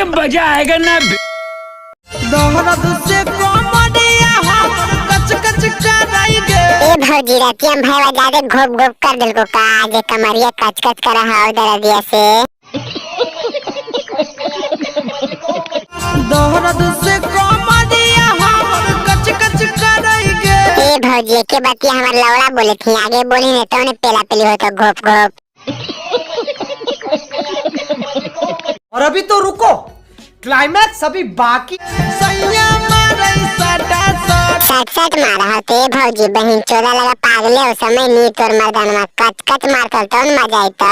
अभी मजा आएगा ना। दर्द से कमरिया हमर कच कच कराई गे। ए भौजी रतिया भैया ज्यादा घोप घोप कर दिल को का जे कमरिया कच कच कर रहा हो दर्दिया से। दर्द से कमरिया हमर कच कच कराई गे। ए भौजी के बतिया हमार लौड़ा बोले थी, आगे बोली ने तो ने पेला पेली हो तो घोप घोप। और अभी तो रुको, क्लाइमैक्स अभी बाकी। सैया मारै सटा सट। सट सट मारा हो ते भौजी बहन चोदा लगा पागले हो समय नी तोर मर्दानवा कच कच मारतल तो मजा आईता।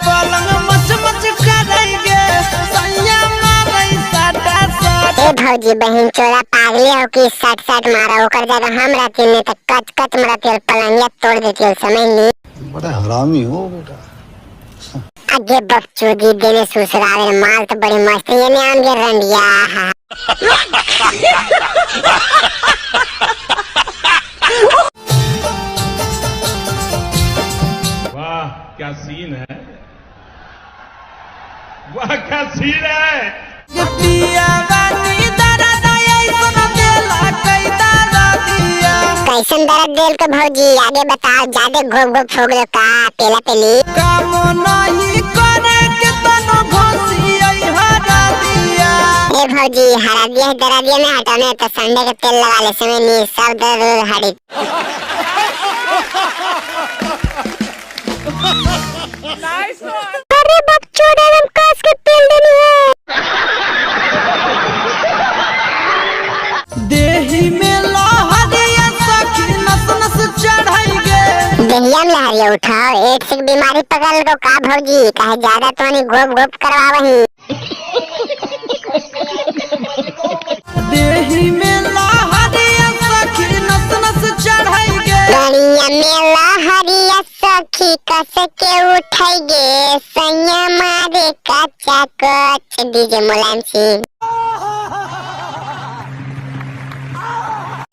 पलंग मच मच कराई गे। सैया मारै सटा सट। ए भौजी बहन चोदा पागले हो कि सट सट मारा, ओकर जगह हम रहती ने तो कच कच मारती और पलंगिया तोड़ देती और समय नी। बड़ा हरामी हो बेटा। आगे बकचोदी देने ससुराल माल तो बड़ी मस्त है, ये आम के रंडिया। वाह क्या सीन है, वाह क्या सीन है। ये पिया वाली दर्द ऐसन देला कई दर्दिया। कैसन दर्द देल को भौजी आगे बताओ, ज्यादा घोप घोप फोग लो का पेला पेली। काम नहीं करे के तनो घोसी आई हरा दिया। ए भौजी हरा दिया दरा दिया में हटाने तो संडे के तेल लगा ले समय नी सब दर्द उर्द हड़ी। अरे बकचोद एकदम कस के तेल देनी है। देही में लहरिया सखी नस नस चढ़ाई गे। देहिया में लहरिया उठाओ, एड्स की बीमारी पकड़ लो का भौजी, काहे ज्यादा तो नहीं घोप घोप करवावही। देही में लहरिया सखी नस नस चढ़ाई गे। गड़िया में लहरिया सखी कस के उठाई गे, सैया मारे कच्चा कच। डीजे मुलायम सिंह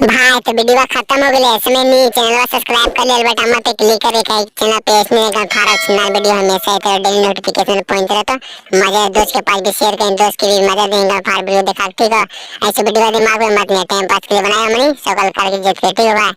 भाई तो वीडियो खत्म हो गई, इसमें नी चैनल सब्सक्राइब कर ले बटन पे क्लिक करे का चैनल पे इसमें का फारक सुनार वीडियो हमेशा इधर डेली नोटिफिकेशन पहुंच रहा तो मजा दोस्त के पास भी शेयर करें, दोस्त की भी मजा देंगे फार वीडियो देखा। ठीक है, ऐसे वीडियो दिमाग में मत नहीं, टाइम पास के लिए बनाया हमने सकल करके जीत के। ठीक है भाई।